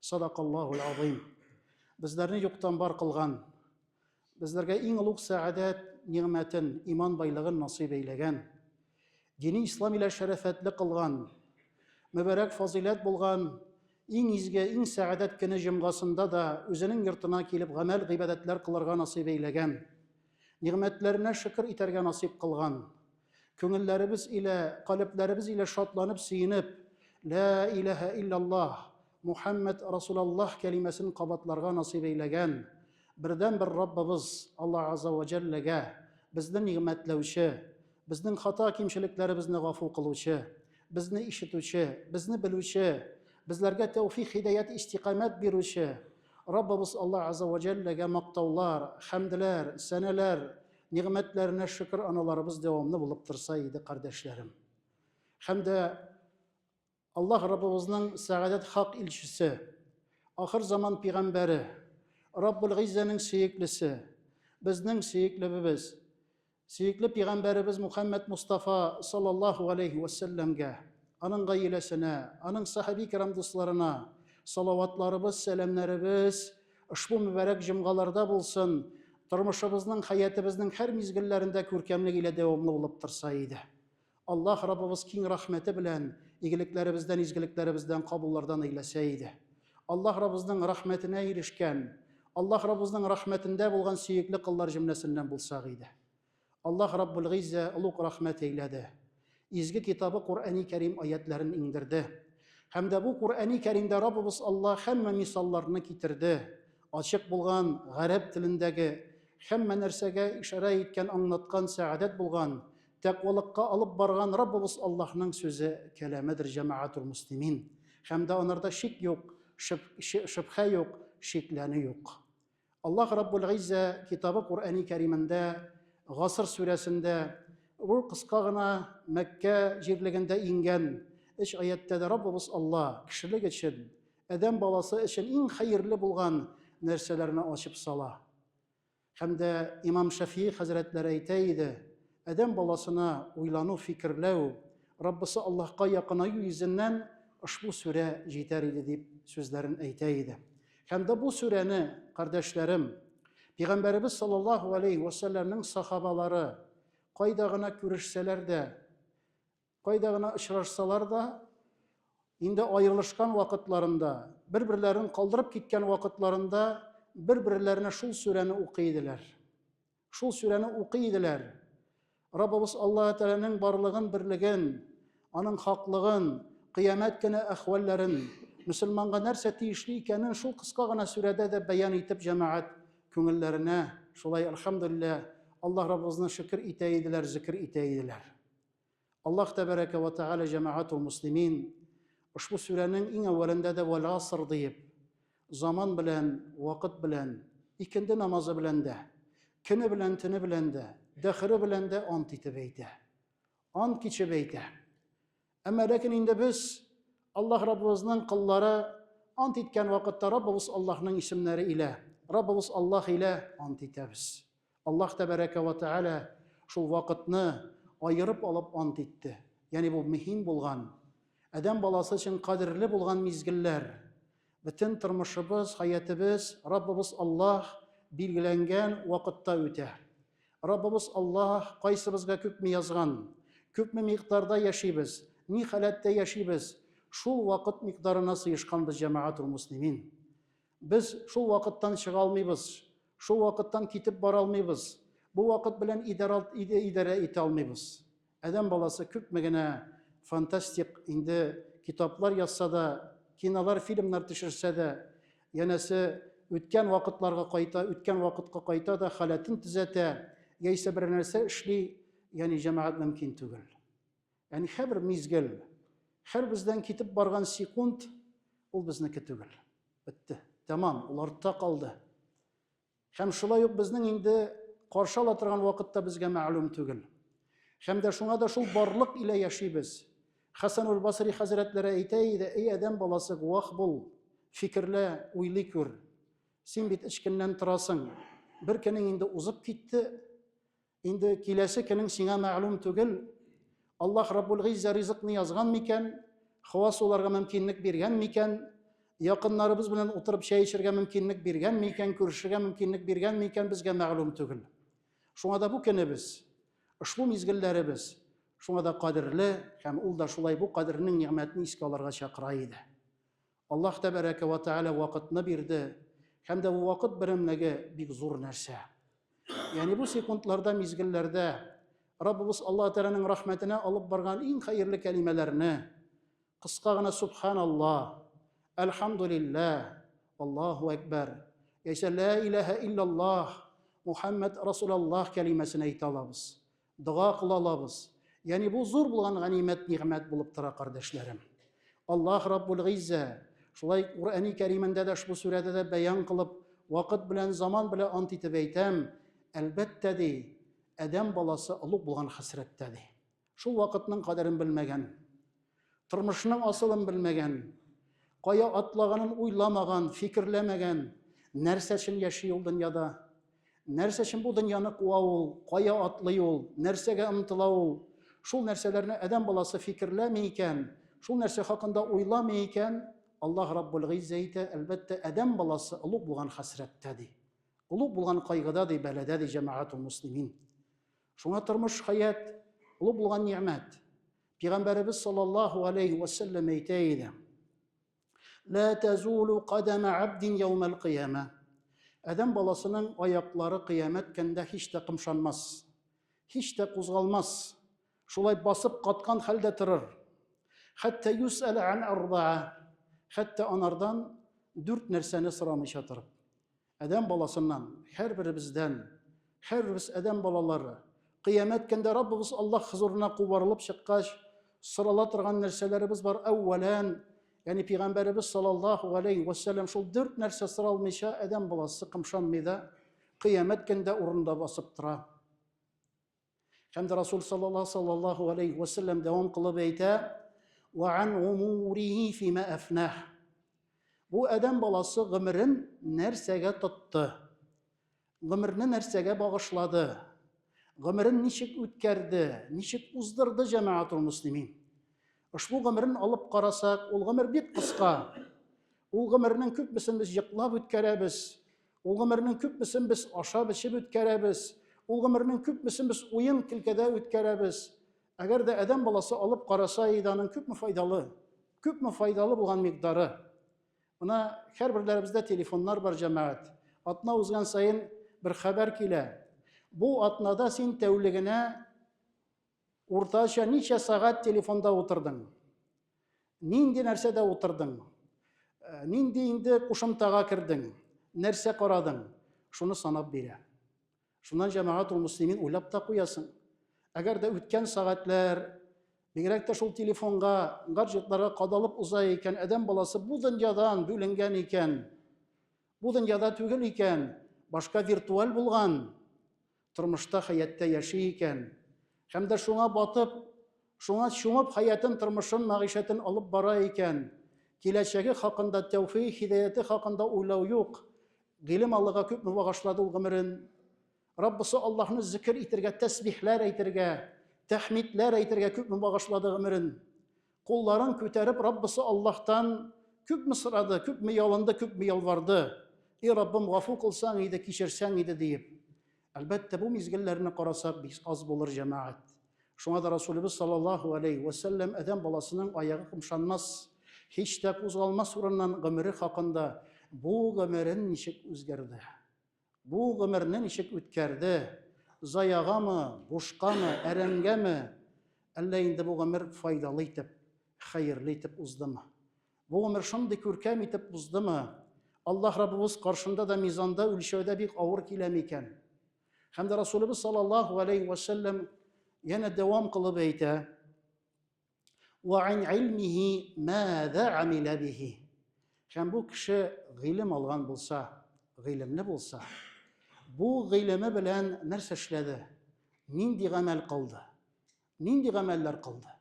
Садакаллаһул азыйм. Безләрне юктан бар кылган, безләргә иң олуг сәгадәт нигъмәтен, иман байлыгын насыйп әйләгән, дини ислам илә шәрәфәтле кылган, мөбарәк фазыйләт булган иң изге, иң сәгадәт көне җомгасында да үзенең йортына килеп гамәл гыйбадәтләр кылырга насыйп әйләгән, нигъмәтләренә шөкер итәргә насыйп кылган, Күңелләребез илә, калебләребез илә шатланып, сөенеп, Лә иләһә илляллаһ, Мухәммәд Расулаллаһ кәлимәсен кабатларга насыйп әйләгән бердәнбер Раббыбыз Аллаһ Азза вә Җәлләгә, безне нигъмәтләүче, безнең хата-кимчелекләребезне гафу кылучы, безне ишетүче, безне белүче, безләргә тәүфик, һидаять, истикамәт бирүче Раббыбыз Аллаһ Азза вә Җәлләгә мактаулар, хәмделәр, сәнәләр, Нигъмәтләренә шөкер аналарыбыз дәвамлы булып торса иде, кардәшләрем. Һәм дә Аллаһ Раббыбызның сәгадәт хак илчесе, ахыр заман пигамбәре, Раббул Гыйззәнең сөеклесе, безнең сөеклебебез, сөекле пигамбәребез Мухәммәд Мустафа саллаллаһу алейһи вә сәлләмгә, аның гаиләсенә, аның сахаби кирам дусларына салаватларыбыз, сәламнәребез Ошбу мөбарәк җомгаларда булсын, тормышыбызның, хәятыбызның һәр мизгелләрендә күркәмлек илә дәвамлы булып торса иде. Аллаһ Раббыбыз киң рәхмәте белән игелекләребездән, изгелекләребездән кабуллардан әйләсә иде. Аллаһ Раббыбызның рәхмәтенә ирешкән, Аллаһ Раббыбызның рәхмәтендә булган сөекле коллар җөмләсеннән булсак иде. Аллаһ Раббул Гыйззә олуг рәхмәт әйләде. Изге китабы Коръәни Кәрим аятләрен иңдерде. Һәм дә бу Коръәни Кәримдә Раббыбыз Аллаһ һәммә мисалларны китерде. Ачык булган гарәп телендәге һәммә нәрсәгә ишарә иткән, аңлаткан сәгадәт булган, тәкъвалыкка алып барган Раббыбыз Аллаһның сүзе, кәламедер җәмәгатул муслимин. Һәм дә анарда шик юк, шөбһә юк, шикләнү юк. Аллаһ Раббул Гыйззә китабы Коръәни Кәримендә Гасыр сүрәсендә бу кыска гына Мәккә җирлегендә иңгән өч аяттә дә Раббыбыз Аллаһ кешелек өчен, адәм баласы өчен иң хәерле булган нәрсәләрне ачып сала. Һәм дә имам Шәфии хәзрәтләре әйтә иде, адәм баласына уйлану, фикерләү, Раббысы Аллаһка якынаю йөзеннән ошбу сүрә җитәр иде дип сүзләрен әйтә иде. Һәм дә бу сүрәне, кардәшләрем, Пәйгамбәребез саллаллаһу алейһи ва сәлләмнең сахабалары кайда гына күрешсәләр дә, кайда гына очрашсалар да, инде аерылышкан вакытларында, бер-берләрен калдырып киткән вакытларында бер-берләренә шул сүрәне укый иделәр. Шул сүрәне укый иделәр. Раббыбыз Аллаһ Тәгаләнең барлыгын, берлеген, аның хаклыгын, кыямәт көне әхвәлләрен, мөселманга нәрсә тиешле икәнен шул кыска гына сүрәдә дә бәян итеп җәмәгать күңелләренә шулай әлхәмдүлилләһ Аллаһ Раббыбызны шөкер итә иделәр, зикер итә иделәр. Аллаһ тәбәрәкә вә тәгалә җәмәгатул муслимин ошбу сүрәнең иң әүвәлендә дә вәл аср диеп, заман белән, вакыт белән, икенде намазы белән дә, көне белән, төне белән дә, дәхере белән дә ант итеп әйтә. Ант кичеп әйтә. Әмма ләкин инде без Аллаһ Раббыбызның коллары ант иткән вакытта Раббыбыз Аллаһның исемнәре илә, Раббыбыз Аллаһ илә ант итәбез. Аллаһ тәбәрәкә вә тәгалә шул вакытны аерып алып ант итте. Ягъни бу мөһим булган, адәм баласы өчен кадерле булган мизгелләр. Бөтен тормышыбыз, хәятыбыз Раббыбыз Аллаһ билгеләнгән вакытта үтә. Раббыбыз Аллаһ кайсыбызга күпме язган, күпме микъдарда яшибез, ни халәттә яшибез, шул вакыт микъдарына сыешканбыз, җәмәгатул муслимин. Без шул вакыттан чыга алмыйбыз, шул вакыттан китеп бара алмыйбыз, бу вакыт белән идарә итә алмыйбыз. Адәм баласы күпме генә фантастик инде китаплар язса да, кинолар, фильмнар төшерсә дә, янәсе үткән вакытларга кайта, үткән вакытка кайта да халәтен төзәтә, яисә берәр нәрсә эшли, ягъни җәмәгать мөмкин түгел. Ягъни һәрбер мизгел, һәр бездән китеп барган секунд ул безнеке түгел. Бетте. Тәмам, ул артта калды. Һәм шулай ук безнең инде каршы ала торган вакытта безгә мәгълүм түгел. Һәм дә шуңа да шул барлык илә яшибез. Хәсән ул-Басри хәзрәтләре әйтә иде, эй адәм баласы, гуах бул, фикерлә, уйлый күр. Син бит өч көннән торасың. Бер көнең инде узып китте, Инде киләсе көнең сиңа мәгълүм түгел. Аллаһ Раббул Гыйззә ризыкны язган микән? Һава суларга мөмкинлек биргән микән? Якыннарыбыз белән утырып чәй эчәргә мөмкинлек биргәнме икән, күрешергә мөмкинлек биргәнме икән, безгә мәгълүм түгел. Шуңа да бу көнебез, ошбу мизгелләребез шуңа да кадерле һәм ул да шулай бу кадернең нигъмәтен искә алырга чакыра иде. Аллаһ тәбәрәкә вә тәгалә вакытны бирде һәм дә бу вакыт берәмлеге бик зур нәрсә. Ягъни бу секундларда, мизгелләрдә Раббыбыз Аллаһ Тәгаләнең рәхмәтенә алып барган иң хәерле кәлимәләрне, кыска гына Субханаллаһ, Әлхәмдулиллаһ, Аллаһу әкбәр, яисә Лә илаһә иллаллаһ, Мухәммәд Расулаллаһ кәлимәсен әйтә алабыз. Дога кыла алабыз. Ягъни бу зур булган ганимәт, нигъмәт булып тора, кардәшләрем. Аллаһ Раббул Гыйззә шулай Куръәни Кәримендә дә ошбу сүрәдә дә бәян кылып, вакыт белән заман белән ант итеп әйтәм, әлбәттә ди, адәм баласы олуг булган хәсрәттә ди. Шул вакытның кадерен белмәгән, тормышның асылын белмәгән, кая атлаганын уйламаган, фикерләмәгән, нәрсә өчен яши ул дөньяда, нәрсә өчен бу дөньяны куа ул, кая атлый ул, нәрсәгә омтыла ул, шул нәрсәләрне адәм баласы фикерләми икән, шул нәрсә хакында уйламый икән, Аллаһ Раббул Гыйззә әйтә, әлбәттә, адәм баласы олуг булган хәсрәттә ди. Олуг булган кайгыда ди, бәладә ди, җәмәгатул муслимин. Шуңа тормыш, хәят, олуг булган нигъмәт. Пәйгамбәребез саллаллаһу алейхи ва сәлләм әйтә иде. Ла тазулу кадама абдин яумал кыяма. Адәм баласының аяклары кыямәт көндә һич тә кымшанмас, һич тә кузгалмас. Шулай басып каткан хәлдә торыр. Хәтта юсәлә ан арбаа. Хәтта анардан дүрт нәрсәне сорамыйча торып. Адәм баласыннан, һәрберебездән, һәрберебез адәм балалары, кыямәт көндә Раббыбыз Аллаһ хозурына кубарылып чыккач, сорала торган нәрсәләребез бар. Әүвәлән, ягъни пәйгамбәребез саллаллаһу алейһи ва сәлләм шул дүрт нәрсә соралмыйча адәм баласы кымшанмый да, кыямәт көндә урында басып тора. Һәм дә Расул саллаллаһу алейһи ва сәлләм дәвам кылып әйтә: "Ва ан умурихи фима афнах". Бу адәм баласы гомерен нәрсәгә тотты? Гомерне нәрсәгә багышлады? Гомерен ничек үткәрде? Ничек уздырды җәмәгатул муслимин? Ошбу гомерен алып карасак, ул гомер бик кыска. Ул гомернең күпмесен без йоклап үткәрәбез. Ул гомернең күпмесен без ашап-эчеп үткәрәбез. Ул гомернең күпмесен без уен-көлкәдә үткәрәбез. Әгәр дә адәм баласы алып караса иде, аның күпме файдалы, күпме файдалы булган микъдары. Менә һәрберләребездә телефоннар бар, җәмәгать. Атна узган саен бер хәбәр килә. Бу атнада син тәүлегенә Уртача ничә сәгать телефонда утырдың? Нинди нәрсәдә утырдың? Э, нинди инде кушымтага кердең? Нәрсә карадың? Шуны санап бирә. Шуннан җәмәгать ул муслимин уйлап та куясың. Әгәр дә үткән сәгатьләр, бигрәк тә шул телефонга, гаджетларга кадалып уза икән, адәм баласы бу дөньядан бүленгән икән, бу дөньяда түгел икән, башка виртуаль булган, тормышта, хәятта яши икән, һәм дә шуңа батып, шуңа чумып хәятын, тормышын, мәгыйшәтен алып бара икән, киләчәге хакында, тәүфыйк, һидаяте хакында уйлау юк. Гыйлем алырга күпме багышлады ул гомерен. Раббысы Аллаһны зикер итергә, тәсбихләр әйтергә, тәхмидләр әйтергә күпме багышлады гомерен. Кулларын күтәреп Раббысы Аллаһтан күпме сорады, күпме ялынды, күпме ялварды. И Раббым, гафу кылсаң иде, кичерсәң иде диеп. Әлбәттә, бу мизгелләрне карасак, бик аз булыр җәмәгать. Шуңа да Расулыбыз саллаллаһу алейһи вә сәлләм адәм баласының аягы кымшанмас, һич тә кузгалмас урыннан гомере хакында бу гомерен ничек үзгәрде? Бу гомерне ничек үткәрде? Заягамы, бушкамы, әрәмгәме? Әллә инде бу гомер файдалы итеп, хәерле итеп уздымы? Бу гомер шундый күркәм итеп уздымы? Аллаһ Раббыбыз каршында да мизанда үлчәүдә бик авыр килә микән? Һәм дә Расулыбыз саллаллаһу алейһи ва сәлләм янә дәвам кылып әйтә: Ва ан илмихи маза амиля бихи. Һәм бу кеше гыйлем алган булса, гыйлемле булса, бу гыйлеме белән нәрсә эшләде? Нинди гамәл кылды? Нинди гамәлләр кылды?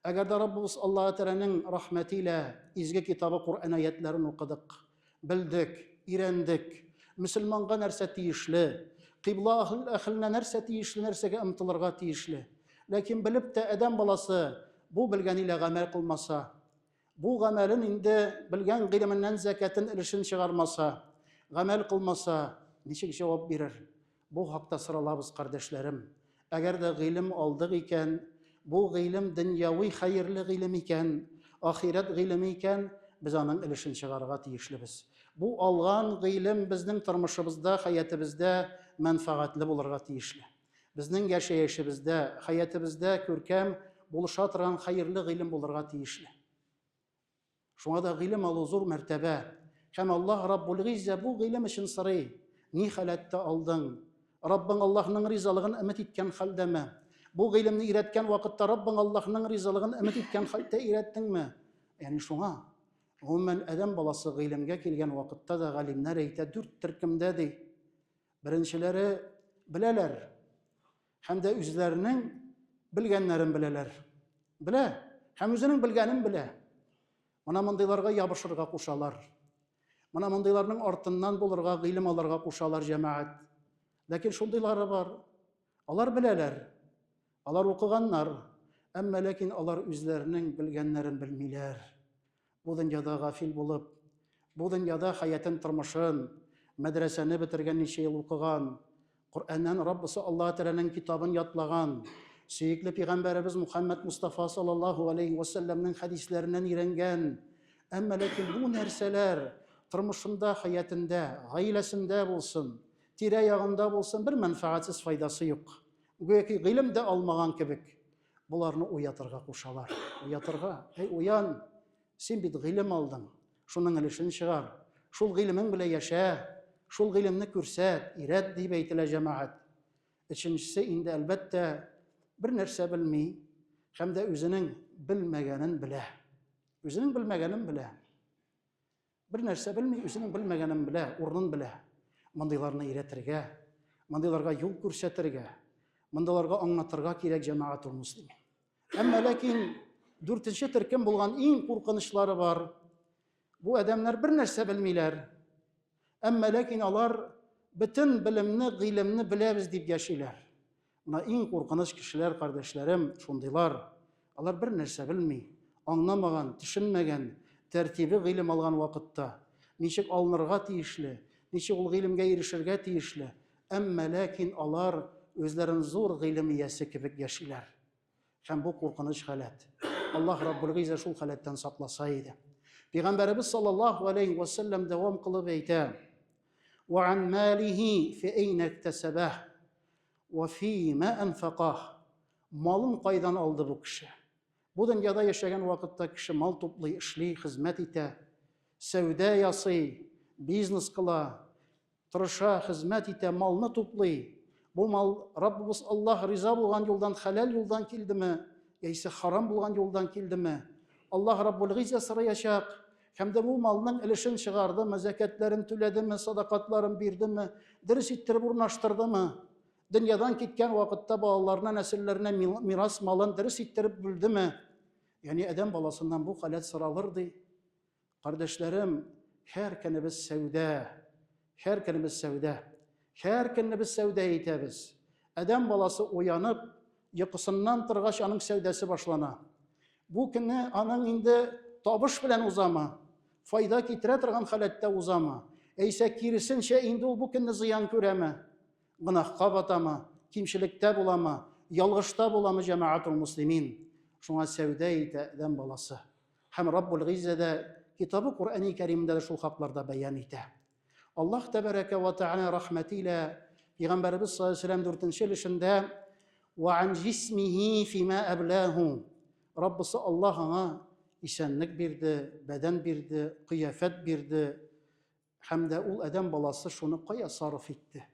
Әгәр дә Раббыбыз Аллаһ Тәгаләнең рәхмәте илә изге китабы Коръән аятларын укыдык, белдек, өйрәндек, мөселманга нәрсә тиешле, кыйбла әһеленә нәрсә тиешле, нәрсәгә омтылырга тиешле. Ләкин белеп тә адәм баласы бу белгән илә гамәл кылмаса, Бу гамәлен инде белгән гыйлеменнән зәкятен өлешен чыгармаса, гамәл кылмаса, ничек җавап бирер? Бу хакта соралабыз, кардәшләрем. Әгәр дә гыйлем алдык икән, бу гыйлем дөньяви хәерле гыйлем икән, ахирәт гыйлеме икән, без аның өлешен чыгарырга тиешлебез. Бу алган гыйлем безнең тормышыбызда, хәятебездә мәнфәгатьле булырга тиешле. Безнең яшәешебездә, хәятебездә күркәм, булыша торган хәерле гыйлем булырга тиешле. Шуңа да гыйлем алу зур мәртәбә. Һәм Аллаһ Раббул Гыйззә бу гыйлем өчен сорый. Ни халәттә алдың? Раббың Аллаһның ризалыгын өмет иткән хәлдәме? Бу гыйлемне өйрәткән вакытта Раббың Аллаһның ризалыгын өмет иткән хәлдә өйрәттеңме? Ягъни шуңа гомумән адәм баласы гыйлемгә килгән вакытта да галимнәр әйтә, дүрт төркемдә ди. Беренчеләре беләләр һәм дә үзләренең белгәннәрен беләләр. Белә һәм үзенең белгәнен белә. Менә мондыйларга ябышырга кушалар. Менә мондыйларның артыннан булырга, гыйлем алырга кушалар җәмәгать. Ләкин шундыйлары бар. Алар беләләр. Алар укыганнар. Әмма ләкин алар үзләренең белгәннәрен белмиләр. Бу дөньяда гафил булып, бу дөньяда хәятен тормышын, мәдрәсәне бетергән ничә ел укыган, Коръәннән Раббысы Аллаһ Тәгаләнең китабын ятлаган, сөекле пәйгамбәребез Мухаммад Мустафа саллаллаһу алейхи ва сәлләмнең хәдисләреннән өйрәнгән. Әмма ләкин бу нәрсәләр тормышында, хәятендә, гаиләсендә булсын, тирә-ягында булсын, бер мәнфәгатьсез файдасы юк. Гүяки гыйлем дә алмаган кебек. Боларны уятырга кушалар. Уятырга. Әй, уян! Син бит гыйлем алдың. Шуның өлешен чыгар. Шул гыйлемең белән яшә. Шул гыйлемне күрсәт, өйрәт, дип әйтелә җәмәгать. Өченчесе инде, әлбәттә, бер нәрсә белми һәм дә үзенең белмәгәнен белә. Үзенең белмәгәнен белә. Бер нәрсә белми, үзенең белмәгәнен белә, урынын белә. Мондыйларны өйрәтергә, мондыйларга юл күрсәтергә, мондыйларга аңлатырга кирәк җәмәгатул муслимин. Әмма ләкин дүртенче төркем булган иң куркынычлары бар. Бу адәмнәр бер нәрсә белмиләр. Әмма ләкин алар бөтен белемне, гыйлемне беләбез дип яшиләр. Менә иң куркыныч кешеләр, кардәшләрем, шундыйлар. Алар бер нәрсә белми, аңламаган, төшенмәгән, тәртибе гыйлем алган вакытта, ничек алынырга тиешле, ничек ул гыйлемгә ирешергә тиешле, әмма ләкин алар үзләрен зур гыйлем иясе кебек яшиләр. Һәм бу куркыныч халәт. Аллаһ Раббул Гыйззә шул халәттән сакласа иде. Пәйгамбәребез саллаллаһу алейхи ва сәлләм дәвам кылып әйтә: "Ва ан малихи фи әйнә иктәсәбәһ ва фи ма анфаках". Малын кайдан алды бу кеше? Бу дөньяда яшәгән вакытта кеше мал туплый, эшли, хезмәт итә, сәүдә ясый, бизнес кыла, Тырыша, хезмәт итә, малны туплый. Бу мал Раббыбыз Аллаһ риза булган юлдан, хәләл юлдан килдеме, яисә харам булган юлдан килдеме? Аллаһ Раббул Гыйззә сораячак. Һәм дә бу малның өлешен чыгардымы, зәкятләрен түләдеме, садакатларын бирдеме, дөрес иттереп урнаштырдымы? Дөньядан киткән вакытта балаларына, нәселләренә мирас малын дөрес иттереп бүлдеме? Ягъни адәм баласыннан бу халәт соралыр ди. Кардәшләрем, һәр көнебез сәүдә. Һәр көнебез сәүдә. Һәр көнне без сәүдә итәбез. Адәм баласы уянып, йокысыннан торгач аның сәүдәсе башлана. Бу көнне аның инде табыш белән узамы? Файда китерә торган халәттә узамы? Әйсә киресенчә инде ул бу көнне зыян күрәме? Гөнаһка батамы? Кимчелектә буламы? Ялгышта буламы җәмәгатул муслимин? Шуңа сәүдә итә адәм баласы. Һәм Раббул Гыйззә дә Китабы Коръәни Кәримдә дә шул хакларда бәян итә. Аллаһ тәбәрәкә вә тәгалә рәхмәте илә Пәйгамбәребез саллаллаһу алейһи вәсәлләм дүртенче өлешендә вә ан җисмихи фима әбләһу Раббысы Аллаһ аңа исәнлек бирде, бәдән бирде, кыяфәт бирде, Һәм дә ул адәм баласы шуны кая сарыф итте?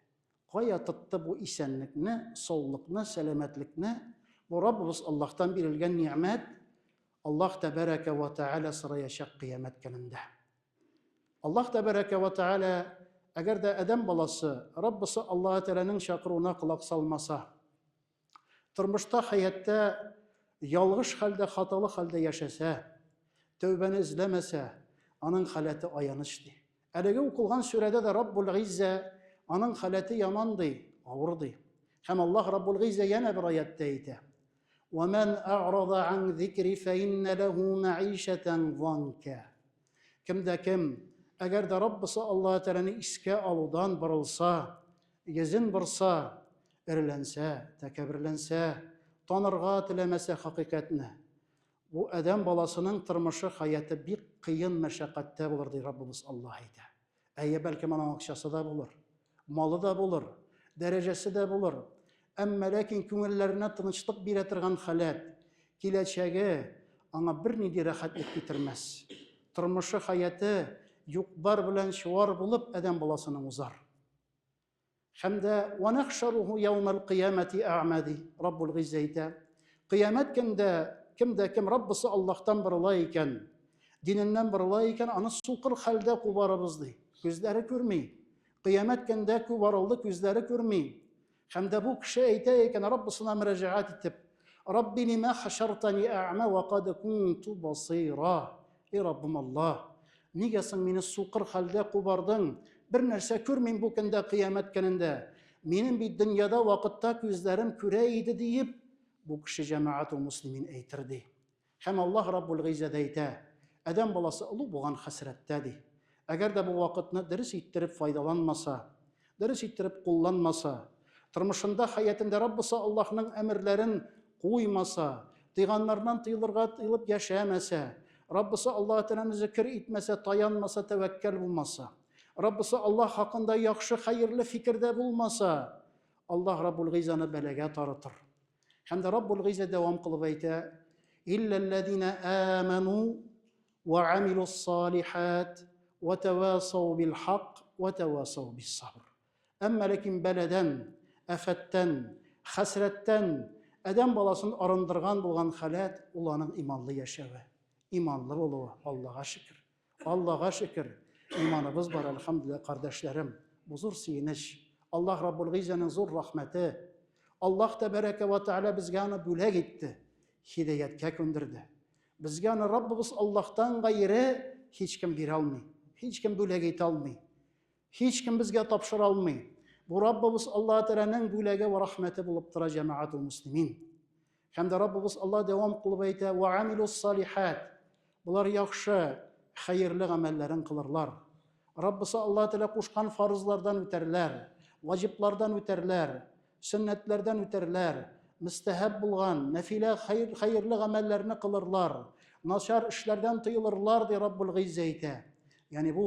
Кая тотты бу исәнлекне, саулыкны, сәламәтлекне? Бу Раббыбыз Аллаһтан бирелгән нигъмәт, Аллаһ тәбәрәкә вә тәгалә сораячак кыямәт көнендә. Аллаһ тәбәрәкә вә тәгалә әгәр дә адәм баласы Раббысы Аллаһ Тәгаләнең чакыруына колак салмаса, тормышта, хәятта ялгыш хәлдә, хаталы хәлдә яшәсә, тәүбәне эзләмәсә, аның халәте аяныч ди. Әлеге укылган сүрәдә дә Раббул Гыйззә аның халәте яман ди, авыр ди. Һәм Аллаһ Раббул Гыйззә янә бер аятта әйтә. Ва ман а'рада ан зикри фа инна лаху маишатан занка. Кем дә кем, әгәр дә Раббысы Аллаһ Тәгаләне искә алудан борылса, йөзен борса, эреләнсә, тәкәбберләнсә, танырга теләмәсә хакыйкатьне, бу адәм баласының тормышы, хәяте бик кыен мәшәкатьтә булыр, ди Раббыбыз Аллаһ әйтә. Әйе, бәлкем аның акчасы да булыр, малы да булыр, дәрәҗәсе дә булыр. Әмма ләкин күңелләренә тынычлык бирә торган халәт, киләчәге аңа бернинди рәхәтлек китермәс. Тормышы, хәяте юк-бар белән чуар булып адәм баласының узар. Һәм дә вә нахшаруху яумәл кыямәти әгъмә ди Раббул Гыйззә әйтә. Кыямәт көндә кем дә кем Раббысы Аллаһтан борыла икән, диненнән борыла икән, аны сукыр хәлдә кубарыбыз ди. Күзләре күрми. Кыямәт көндә кубарылды, күзләре күрми. Һәм дә бу кеше әйтә икән, Раббысына мөрәҗәгать итеп, Рабби лима хашартани әгъмә ва кад кунту басира. Эй Раббым Аллаһ, нигә соң мине сукыр хәлдә кубардың? Бер нәрсә күрмим бу көндә, кыямәт көнендә. Минем бит дөньяда вакытта күзләрем күрә иде диеп, бу кеше җәмәгатул муслимин әйтер ди. Һәм Аллаһ Раббул Гыйззә дә әйтә, адәм баласы олуг булган хәсрәттә ди. Әгәр дә бу вакытны дөрес иттереп файдаланмаса, дөрес иттереп кулланмаса, тормышында, хәятендә Раббысы Аллаһның әмерләрен куймаса, тыйганнарыннан тыелырга тыелып яшәмәсә, Раббысы Аллаһ Тәгаләне зикер итмәсә, таянмаса, тәвәккәл булмаса, Раббысы Аллаһ хакында яхшы, хәерле фикердә булмаса, Аллаһ Раббул Гыйзаны бәлагә тарытыр. Һәм дә Раббул Гыйза дәвам кылып әйтә: "Илләлләзина аману ва амилус салихат ва тавасау бил хак ва тавасау бис сабр." Әмма ләкин бәладән, афәттән, хәсрәттән адәм баласын арындырган булган халәт ул аның иманлы яшәве, иманлы булуы, Аллага шөкер. Аллага шөкер, иманыбыз бар, әлхәмдүлилләһ, кардәшләрем. Бу зур сөенеч. Аллаһ Раббул Гыйззәнең зур рәхмәте. Аллаһ тәбәрәкә вә тәгалә безгә аны бүләк итте, һидаяткә күндерде. Безгә аны Раббыбыз Аллаһтан гайре һичкем бирә алмый, һичкем бүләк итә алмый. Һичкем безгә тапшыра алмый. Бу Раббыбыз Аллаһ Тәгаләнең бүләге вә рәхмәте булып тора, җәмәгатул муслимин. Һәм дә Раббыбыз Аллаһ дәвам кылып әйтә: "Ва амилус салихат". Болар яхшы, хәерле гамәлләрен кылырлар. Раббысы Аллаһ Тәгалә кушкан фарызлардан үтәрләр, ваҗиблардан үтәрләр, сөннәтләрдән үтәрләр, мөстәһәб булган, нәфилә хәер, хәерле гамәлләрне кылырлар, начар эшләрдән тыелырлар, ди Раббул Гыйззә әйтә. Ягъни бу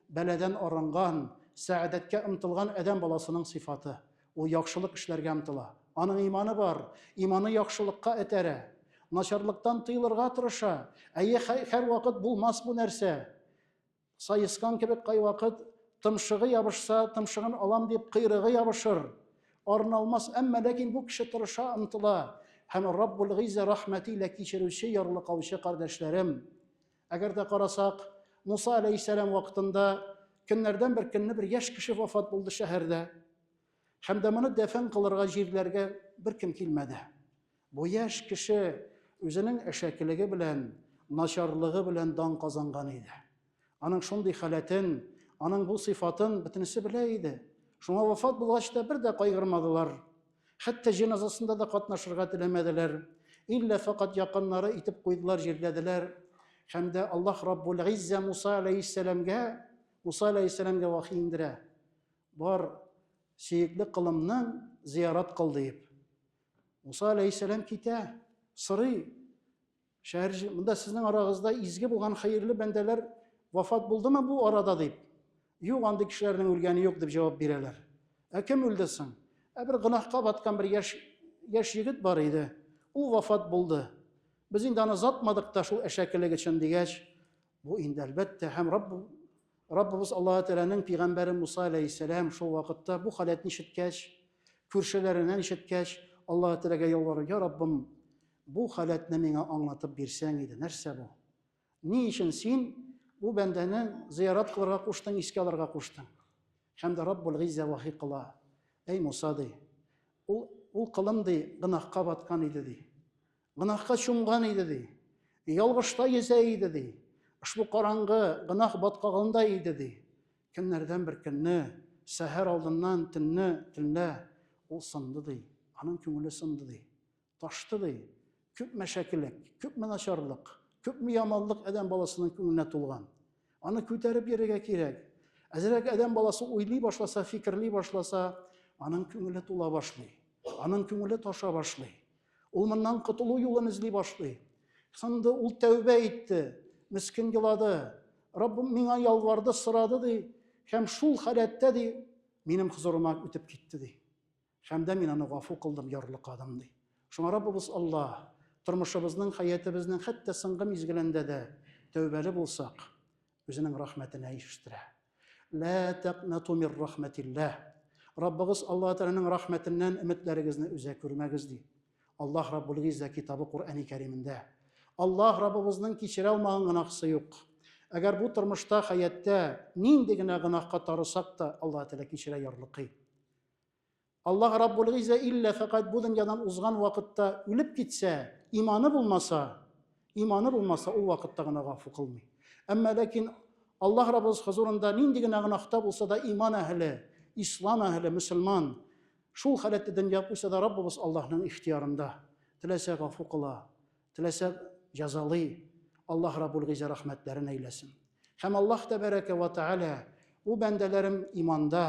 бәладән арынган, сәгадәткә омтылган адәм баласының сыйфаты. Ул яхшылык эшләргә омтыла. Аның иманы бар, иманы яхшылыкка этәрә. Начарлыктан тыелырга тырыша. Әйе, һәрвакыт булмас бу нәрсә. Саескан кебек кайвакыт томшыгы ябышса, томшыгын алам дип кыйрыгы ябышыр. Арына алмас, әмма ләкин бу кеше тырыша, омтыла. Һәм Раббул Гыйззә рәхмәте илә кичерүче, ярлыкаучы кардәшләрем. Әгәр дә карасак, Муса алейһиссәлам вакытында көннәрдән бер көнне бер яшь кеше вафат булды шәһәрдә. Һәм дә моны дәфен кылырга җирләргә беркем килмәде. Бу яшь кеше үзенең әшәкелеге белән, начарлыгы белән дан казанган иде. Аның шундый халәтен, аның бу сыйфатын бөтенесе белә иде. Шуңа вафат булгач та бер дә кайгырмадылар. Хәтта җеназасында да катнашырга теләмәделәр. Иллә фәкать якыннары итеп куйдылар, җирләделәр. Һәм дә Аллаһ Раббул Гыйззә Муса алейһиссәламгә, Муса алейһиссәламгә вахи индерә. Бар, сөекле кылымның зиярат кыл диеп. Муса алейһиссәлам китә, сорый, Шәһәр монда сезнең арагызда изге булган хәерле бәндәләр вафат булдымы бу арада дип. Юк, андый кешеләрнең үлгәне юк дип җавап бирәләр. Ә кем үлде соң? Ә бер гөнаһка баткан бер яшь яшь егет бар иде. Ул вафат булды. Без инде аны озатмадык та шул әшәкелек өчен дигәч, бу инде әлбәттә һәм Рабб Раббыбыз Аллаһ Тәгаләнең пәйгамбәре Муса алейһиссәлам шул вакытта бу халәтне ишеткәч, күршеләреннән ишеткәч, Аллаһ Тәгаләгә ялварып, "Я Раббым, Бу халәтне миңа аңлатып бирсәң иде, нәрсә бу? Ни өчен син бу бәндәне зыярат кылырга куштың, искә алырга куштың? Һәм дә Раббул Гыйззә вахи кыла. Әй Муса, ди, ул, ул кылым, ди, гөнаһка баткан иде, ди. Гөнаһка чумган иде, ди. Ялгышта йөзә иде, ди. Ошбу караңгы гөнаһ баткагында иде, ди. Көннәрдән бер көнне, сәһәр алдыннан төнне, төнлә ул сынды, ди. Аның күңеле сынды, ди. Ташты, ди. Күпме әшәкелек, күпме начарлык, күпме яманлык адәм баласының күңеленә тулган. Аны күтәреп йөрергә кирәк. Әзрәк адәм баласы уйлый башласа, фикерли башласа, аның күңеле тула башлый. Аның күңеле таша башлый. Ул моннан котылу юлын эзли башлый. Сынды, ул тәүбә итте, мискен елады. Раббым миңа ялварды, сорады ди. Һәм шул халәттә ди, минем хозурыма үтеп китте ди. Һәм дә мин аны гафу кылдым, ярлыкадым, ди. Шуңа Раббыбыз Аллаһ, тормышыбызның, хәятебезнең хәтта соңгы мизгелендә дә тәүбәле булсак, үзенең рәхмәтенә ирештерә. Лә тәкънату мир рәхмәтилләһ. Раббыгыз Аллаһ Тәгаләнең рәхмәтеннән өметләрегезне өзә күрмәгез, ди. Аллаһ Раббул Гыйззә китабы Коръәни Кәримендә. Аллаһ Раббыбызның кичерә алмаган гөнаһсы юк. Әгәр бу тормышта, хәятта нинди генә гөнаһка тарысак та, Аллаһ Тәгалә кичерә, ярлыкый. Аллаһ Раббул Гыйззә иллә фәкать бу дөньядан узган вакытта үлеп китсә, иманы булмаса, иманы булмаса, ул вакытта гына гафу кылмый. Әмма ләкин Аллаһ Раббыбыз хозурында нинди генә гөнаһта булса да иман әһеле, ислам әһеле, мөселман шул халәттә дөнья куйса да Раббыбыз Аллаһның ихтиярында. Теләсә гафу кыла, Теләсә җәзалый, Аллаһ Раббул Гыйззә рәхмәтләрен әйләсен. Һәм Аллаһ тәбәрәкә вә тәгалә, бу бәндәләрем иманда,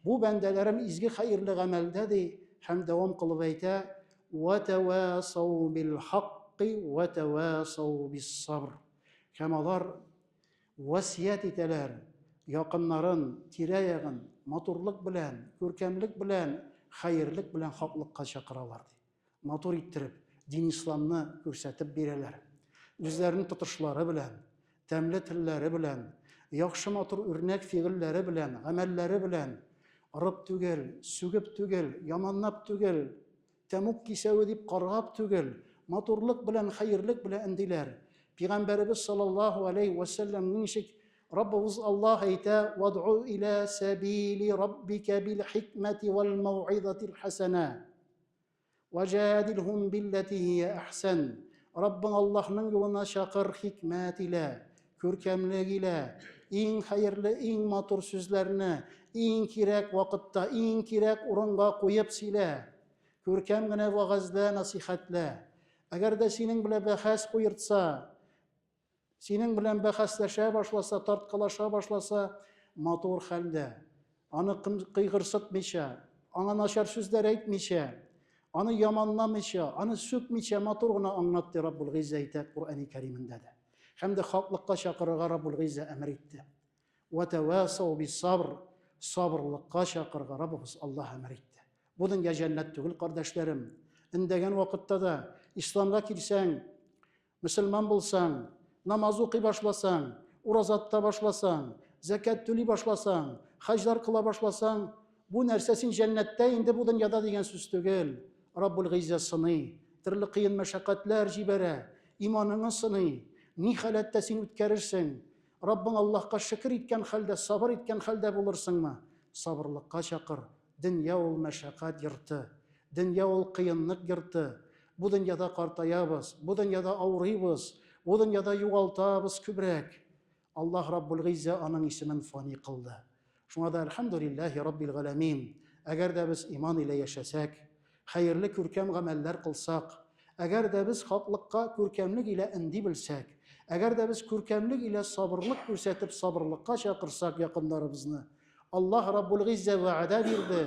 бу бәндәләрем изге хәерле гамәлдә ди, һәм дәвам кылып әйтә, вә тәвасау бил хакки вә тәвасау бис сабр. Һәм алар васият итәләр, якыннарын, тирә-ягын матурлык белән, күркәмлек белән, хәерлек белән хаклыкка чакыралар ди. Матур иттереп, дин-исламны күрсәтеп бирәләр. Үзләренең тотышлары белән, тәмле телләре белән, яхшы матур үрнәк фигыльләре белән, гамәлләре белән, ырып түгел, сүгеп түгел, яманлап түгел, тәмуг кисәве дип каргап түгел, матурлык белән, хәерлек белән өндиләр. Пигамбәребез саллаллаһу алейһи вә сәлләм ничек Раббыбыз Аллаһ әйтә, «Вад'у иля сәбили раббика бил хикмәти вәл мәүгыйзатил хәсәнә». Вәҗадилһум билләти һия әхсән. Раббың Аллаһның юлына чакыр хикмәт илә, күркәмлек илә, иң хәерле, иң матур сүзләрне, иң кирәк вакытта, иң кирәк урынга куеп сөйлә. Күркәм генә вәгазьлә, насихәтлә. Әгәр дә синең белән бәхәс куертса, Синең белән бәхәсләшә башласа, тарткалаша башласа, матур хәлдә, аны кыйгырсытмыйча, аңа начар сүзләр әйтмичә, аны яманламыйча, аны сүкмичә матур гына аңлат, ди Раббул Гыйззә әйтә Коръәни Кәримендә дә. Һәм дә хаклыкка чакырырга Раббул Гыйззә әмер итте. Вә тәвасау бис-сабр, сабырлыкка чакырырга Раббыбыз Аллаһ әмер итте. Бу дөнья җәннәт түгел, кардәшләрем. Эндәгән вакытта да исламга килсәң, Мөселман булсаң, намаз укый башласаң, ураза тота башласаң, зәкят түли башласаң, хаҗлар кыла башласаң, бу нәрсә син җәннәттә инде бу дөньяда дигән сүз түгел. Раббул Гыйззә сыный, төрле кыен мәшәкатьләр җибәрә, иманыңны сыный. Ни халәттә син үткәрерсең? Раббың Аллаһка шөкер иткән хәлдә, сабыр иткән хәлдә булырсыңмы? Сабырлыкка чакыр. Дөнья ул мәшәкать йорты. Дөнья ул кыенлык йорты. Бу дөньяда картаябыз, бу дөньяда авырыйбыз, бу дөньяда югалтабыз күбрәк. Аллаһ Раббул Гыйззә аның исемен фани кылды. Шуңа да әлхәмдүлилләһи Раббил галәмин, әгәр дә без иман илә яшәсәк, хәерле күркәм гамәлләр кылсак, әгәр дә без хаклыкка күркәмлек илә өнди белсәк, әгәр дә без күркәмлек илә сабырлык күрсәтеп сабырлыкка чакырсак якыннарыбызны, Аллаһ Раббул Гыйззә вәгъдә бирде,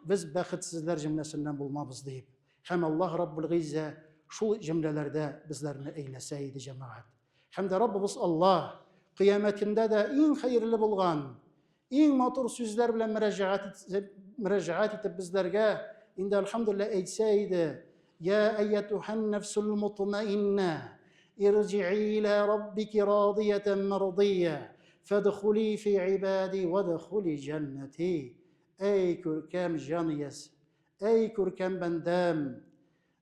без бәхетсезләр җөмләсеннән булмабыз диеп. Һәм Аллаһ Раббул Гыйззә шул җөмләләрдә безләрне әйләсә иде, җәмәгать. Һәм дә Раббыбыз Аллаһ кыямәтендә дә иң хәерле булган, иң матур сүзләр белән мөрәҗәгать итеп безләргә инде әлхәмдүлилләһ әйтсә иде, Я әйятуһан нәфсул мутмаинна, ирҗи'i ила раббики радиятан мардия, фадхули фи ибади вадхули җәннәти. Әй күркәм җан иясе, Әй күркәм бәндәм,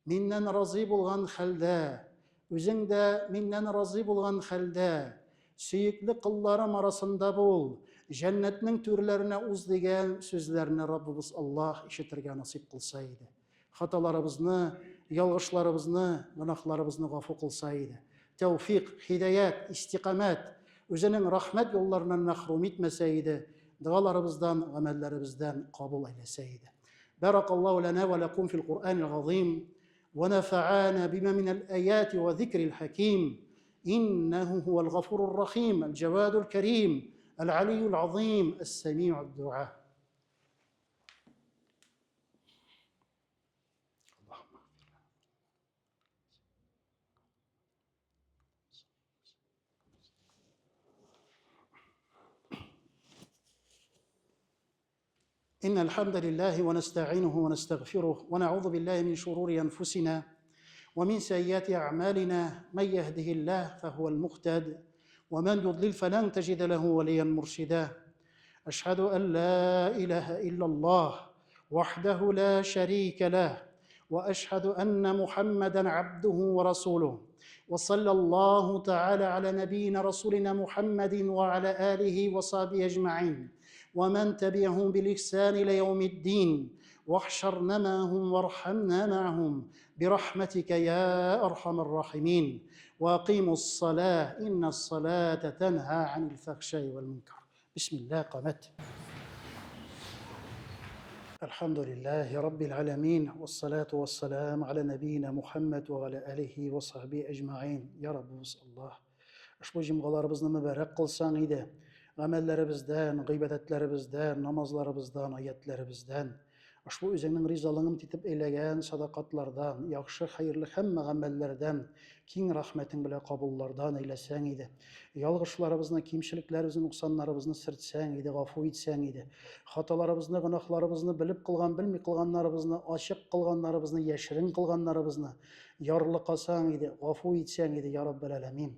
миннән разый булган хәлдә, үзең дә миннән разый булган хәлдә, сөекле колларым арасында бул, җәннәтнең түрләренә уз дигән сүзләрне Раббыбыз Аллаһ ишетергә насыйп кылса иде. Хаталарыбызны, ялгышларыбызны, гөнаһларыбызны гафу кылса иде. Тәүфик, һидаять, истикамәт, үзенең рәхмәт юлларыннан мәхрүм итмәсә иде, догаларыбыздан, гамәлләребездән кабул әйләсә иде. Бәракаллаһу ләнә вә ләкум фил Куръанил газыйм. ونفعنا بما من الآيات وذكر الحكيم إنه هو الغفور الرحيم الجواد الكريم العلي العظيم السميع الدعاء. اللهم إن الحمد لله ونستعينه ونستغفره ونعوذ بالله من شرور أنفسنا ومن سيئات أعمالنا، من يهده الله فهو المهتد ومن يضلل فلن تجد له وليا مرشدا. أشهد أن لا إله إلا الله وحده لا شريك له، وأشهد أن محمدا عبده ورسوله، وصلى الله تعالى على نبينا رسولنا محمد وعلى آله وصحبه أجمعين ومن تبعهم بالإحسان إلى يوم الدين، واحشرنا معهم وارحمنا معهم برحمتك يا أرحم الراحمين. وأقيموا الصلاة إن الصلاة تنهى عن الفحشاء والمنكر. بسم الله قامت. الحمد لله رب العالمين، والصلاة والسلام على نبينا محمد وعلى آله وصحبه أجمعين. يا رب الله Ошбу җомгаларыбызны мөбарәк кылсаң иде. Гамәлләребездән, гыйбадәтләребездән, намазларыбыздан, аятләребездән, ошбу үзеңнең ризалыгың итеп әйләгән садакатлардан, яхшы, хәерле һәммә гамәлләрдән, киң рәхмәтең белән кабуллардан әйләсәң иде. Ялгышларыбызны, кимчелекләребезне, нуксаннарыбызны сөртсәң иде, гафу итсәң иде. Хаталарыбызны, гөнаһларыбызны белеп кылган, белми кылганнарыбызны, ачык кылганнарыбызны, яшерен кылганнарыбызны ярлыкасаң иде, гафу итсәң иде, я Раббел Әләмин.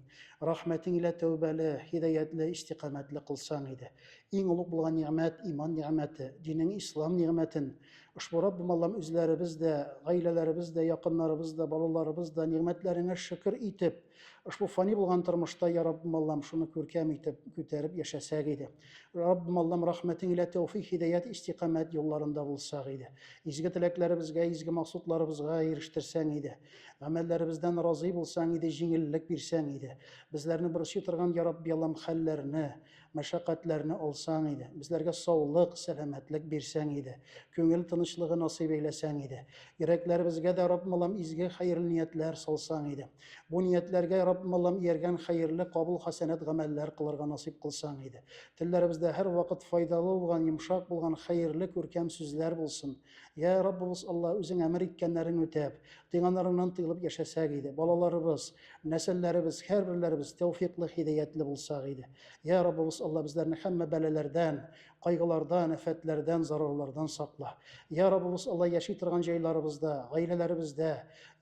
Рәхмәтең илә тәүбәле, һидаятле, истикамәтле кылсаң иде. Иң олуг булган нигъмәт, иман нигъмәте, динең ислам нигъмәтен. Ошбу Раббым Аллам үзләребез дә, гаиләләребез дә, якыннарыбыз да, балаларыбыз да нигъмәтләреңә шөкер итеп, ошбу фани булган тормышта, я Раббым Аллам, шуны күркәм итеп, күтәреп яшәсәк иде. Раббым Аллам, рәхмәтең илә тәүфик, һидаят, истикамәт юлларында булсак иде. Изге теләкләребезгә, изге максутларыбызга ирештерсәң иде. Гамәлләребездән разый булсаң иде, җиңеллек бирсәң иде. Безләрне борчый торган, я Рабби Аллам, хәлләрне, мәшәкатьләрне алсаң иде. Безләргә саулык, сәламәтлек бирсәң иде. Күңел тынычлыгы насыйп әйләсәң иде. Йөрәкләребезгә дә, Раббым Аллам, изге хәерле ниятләр салсаң иде. Бу ниятләргә, Раббым Аллам, ияргән хәерле кабул хәсәнәт гамәлләр кылырга насыйп кылсаң иде. Телләребездә һәрвакыт файдалы булган, йомшак булган хәерле күркәм сүзләр булсын. Йә Раббыбыз Алла, үзең әмер иткәннәрен үтәп, тыйганнарыңнан тыелып яшәсәк иде. Балаларыбыз, нәселләребез, һәрберләребез тәүфиклы, һидаятлы булсак иде. Йә Раббыбыз Алла, безләрне һәммә бәлаләрдән, кайгылардан, афәтләрдән, зарарлардан сакла. Йә Раббыбыз Алла, яши торган җайларыбызда, гаиләләребездә,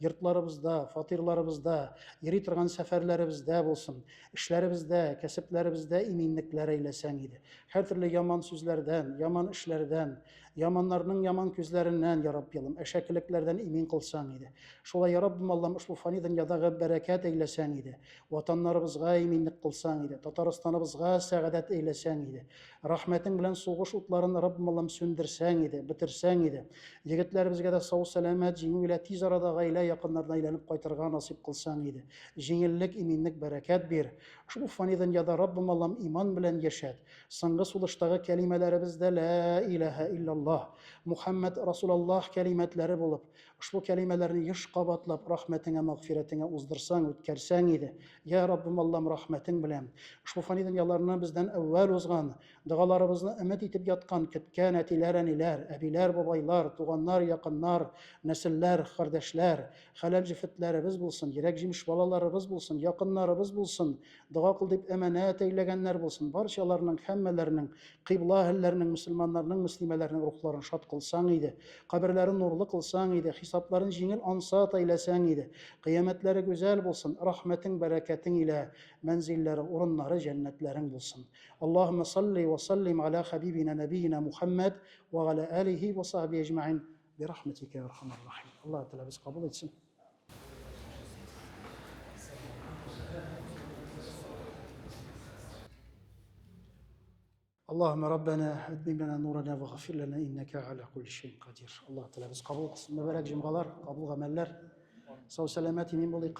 йортларыбызда, фатирларыбызда, йөри торган сәфәрләребездә булсын, эшләребездә, кәсепләребездә иминлекләр әйләсәң иде. Һәртөрле яман сүзләрдән, яман эшләрдән, яманнарның яман күзләреннән, я Раббилым, әшәкелекләрдән имин кылсаң иде. Шулай, я Раббым Аллам, ошбу фани дөньядагы бәрәкәт әйләсәң иде. Ватаннарыбызга иминлек кылсаң иде. Татарстаныбызга сәгадәт әйләсәң иде. Рәхмәтең белән сугыш утларын, Раббым Аллам, сүндерсәң иде, бетерсәң иде. Егетләребезгә дә сау-сәламәт, җиңү илә тиз арада гаилә якыннарына әйләнеп кайтырга насыйп кылсаң иде. Җиңеллек, иминлек, бәрәкәт бир. Ошбу фани дөньяда, Раббым Аллам, иман белән яшәт. Соңгы сулыштагы кәлимәләребез дә Лә иләһә илляллаһ, Мухәммәд Расулаллаһ кәлимәтләре булып, ошбу кәлимәләрне еш кабатлап, рәхмәтеңә, мәгъфирәтеңә уздырсаң, үткәрсәң иде. Йә Раббым Аллам, рәхмәтең белән ошбу фани дөньяларны бездән әүвәл узган, догаларыбызны өмет итеп яткан, көткән әтиләр, әниләр, әбиләр, бабайлар, туганнар, якыннар, нәселләр, кардәшләр, хәләл җефетләребез булсын, йөрәк җимеш балаларыбыз булсын, якыннарыбыз булсын, Дога кыл дип әманәт әйләгәннәр булсын. Барчаларның, һәммәләренең, кыйбла әһелләренең, мөселманнарның, мөслимәләрнең рухларын шат кылсаң иде. Каберләрен нурлы кылсаң иде. Хисапларын җиңел, ансат әйләсәң иде. Кыямәтләре гүзәл булсын. Рәхмәтең, бәрәкәтең илә мәнзилләре, урыннары җәннәтләрең булсын. Аллаһуммә салли вә саллим аля хәбибина нәбиина Мухәммәд вә галя алихи вә сахби әҗмәгыйн бирахмәтикә я архамар рахим. Аллаһ Тәгалә без кабул итсен. اللهم ربنا اتمم لنا نورنا واغفر لنا انك على كل شيء قدير. Аллаһ Тәгалә без кабул кылсын. Мөбарәк җомгалар, кабул гамәлләр. Сау сәламәт имин булыйк.